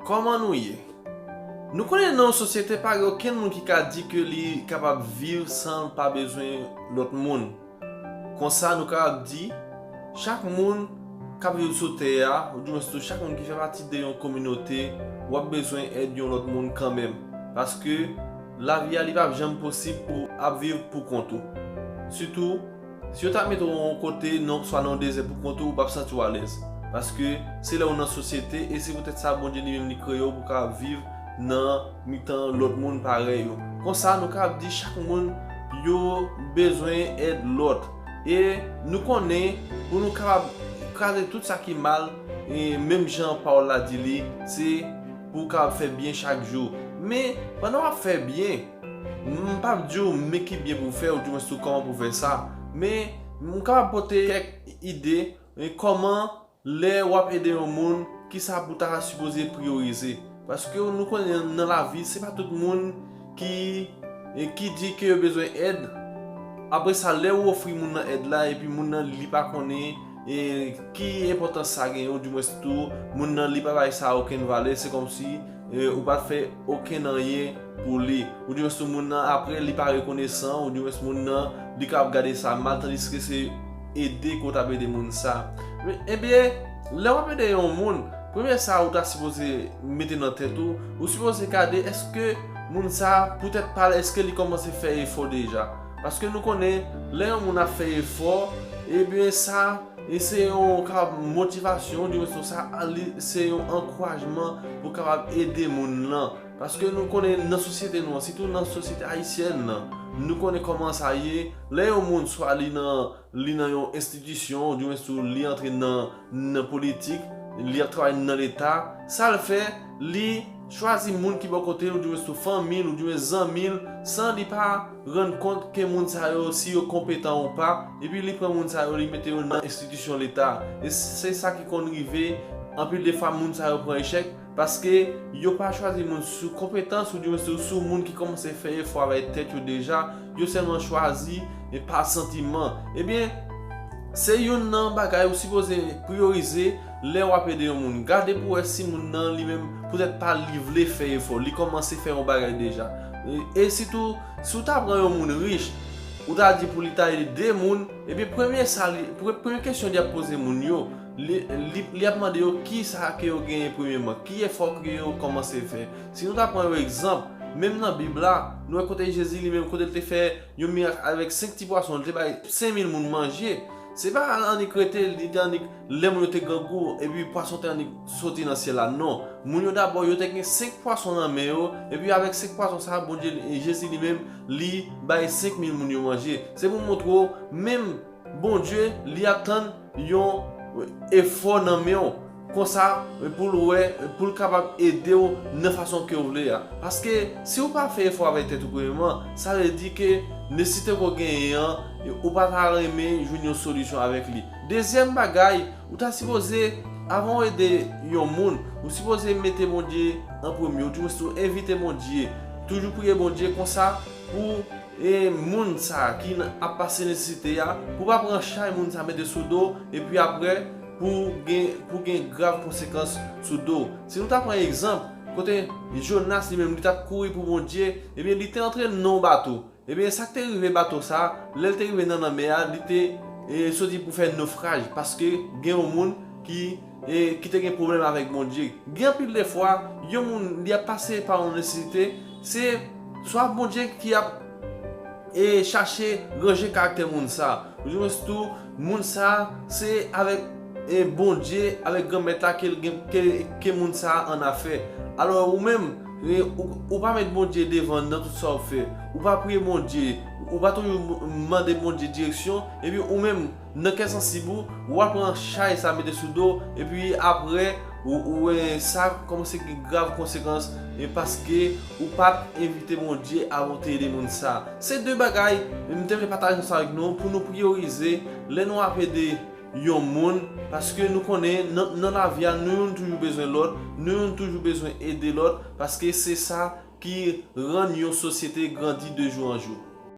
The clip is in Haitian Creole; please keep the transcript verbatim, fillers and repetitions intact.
Kòman nou ye? Nou konnen nan yon sosyete pa gen okenn moun ki ka di ke li kapab viv san l pa bezwen lòt moun. Konsa nou kapab di, chak moun k ap viv sou tè a, oudimwens tou chak moun ki fè pati de yon kominote, w ap bezwen èd yon lòt moun kanmenm. Paske lavi a li p ap janm posib pou w ap viv pou kont ou. Sitou, si yo ta mete w yon kote, non, swa nan yon dezè pou kont ou, ou p ap santi w alèz. Paske se lè w nan sosyete, e se poutèt sa Bondye li menm li kreye w pou w kapab viv nan mitan lòt moun parèy ou. Konsa, nou kapab di chak moun yo bezwen èd lòt. E nou konnen pou nou kapab kraze tout sa ki mal, e menm jan pawòl la di li, se pou w kapab fè byen chak jou. Men, pandan w ap fè byen, m p ap di w men ki byen pou w fè, oudimwens tou kòman pou w fè sa. Men, m kapab pote kèk ide, e kòman lè w ap ede yon moun, kisa pou w ta sipoze priyorize. Paske nou konnen nan lavi, se pa tout moun ki, e ki di ke yo bezwen èd. Apre sa, lè w ofri moun nan èd la, epi moun nan li pa konnen, e ki enpòtans sa genyen, oudimwens tou, moun nan li pa bay sa okenn valè, se kòmsi, e ou pa t fè okenn anyen pou li. Oudimwens tou moun nan, apre, li pa rekonesan, oudimwens moun nan, li ka ap gade sa mal, tandiske se ede ke w t ap ede moun sa. Men, ebyen, lè w ap ede yon moun, premye sa ou ta sipoze mete nan tèt ou, ou sipoze gade èske moun sa, poutèt pa l, èske li kòmanse fè efò deja. Paske nou konnen, lè yon moun ap fè efò, ebyen sa, e se yon ka motivasyon, di sa, li, se yon ankourajman pou kapab ede moun lan. Paske nou konnen nan sosyete nou an, sitou nan sosyete ayisyèn nan, nou konnen kòman sa ye. Lè yon moun swa li nan, li nan yon enstitisyon, oudimwens tou li antre nan, nan politik, li ap travay nan Leta, sa l fè, li chwazi moun ki bò kote l, oudimwens tou fanmi l, oudimwens zanmi l, san li pa rann kont ke moun sa yo, si yo konpetan ou pa, epi li pran moun sa yo, li mete yo nan enstitisyon Leta. E se sa ki konn rive, anpil de fwa moun sa yo pran echèk, paske yo pa chwazi moun sou konpetans, oudimwens tou sou moun ki kòmanse fè efò avèk tèt yo deja, yo sèlman chwazi, e pa santiman. Ebyen, se youn nan bagay ou sipoze priyorize lè w ap ede yon moun. Gade pou wè si moun nan li menm, poutèt pa li vle fè efò, li kòmanse fè yon bagay deja. E, e sitou, si w ta pran yon moun rich, ou ta di pou li ta ede de moun, ebyen premye sa li, pre-, premye kesyon li ap poze moun yo, li, li, li ap mande yo kisa ke yo genyen premyeman, ki efò ke yo kòmanse fè. Si nou ta pran yon egzanp, menm nan Bib la, nou wè kote Jezi li menm, kote l te fè yon mirak avèk senk ti pwason, li te bay senk mil moun manje. Se pa annik rete, li te annik, lè moun yo te grangou, epi pwason te annik soti nan syèl la. Non. Moun yo dabò, yo te gen senk pwason nan men yo, epi avèk senk pwason sa, Bondye, Jezi li menm, li bay senk mil moun yo manje. Se pou montre w, menm Bondye, li ap tann yon efò nan men w. Konsa, pou l wè, pou l kapab ede w nan fason ke w vle a. Paske, si w pa fè efò avèk tèt ou premyeman, sa vle di ke nesesite ke w genyen an, ou pa ta renmen jwenn yon solisyon avèk li. Dezyèm bagay, ou ta sipoze, avan w ede yon moun, ou sipoze mete Bondye an premye, ou di mwen si w envite Bondye, toujou priye Bondye konsa pou e moun sa ki n ap pase nesesite a, pou pa pran chay moun sa mete sou do, epi apre, pou gen, pou gen grav konsekans sou do. Si nou ta pran egzanp, kote Jonas li menm, li t ap kouri pou Bondye, ebyen, li te antre nan yon bato. Ebyen, sa k te rive bato sa, lè l te rive nan lanmè a, li te, e, soti pou fè nofraj, paske gen yon moun ki, e, ki te gen pwoblèm avèk Bondye. Gen anpil de fwa, yon moun, li ap pase pa yon nesesite, se swa Bondye ki ap, e, chache ranje karaktè moun sa. Oudimwens tou, moun sa, se avèk, e, Bondye, avèk Granmèt la ke l gen, ke, ke moun sa an afè. Alò, ou menm, e, ou, ou pa met Bondye devan nan tout sa w ap fè. Ou pa priye Bondye, ou pa toujou mande Bondye direksyon, epi ou menm, nan kè sansib ou, w ap pran chay sa mete sou do, epi apre, ou, ou wè sa kòmanse gen grav konsekans, e paske ou pa t envite Bondye avan w te ede moun sa. Se de bagay, m te vle pataje sa avèk nou, pou nou priyorize, lè nou ap ede yon moun, paske nou konnen, nan, nan lavi a, nou youn toujou bezwen lòt, nou youn toujou bezwen ede lòt, paske se sa ki rann yon sosyete grandi de jou an jou.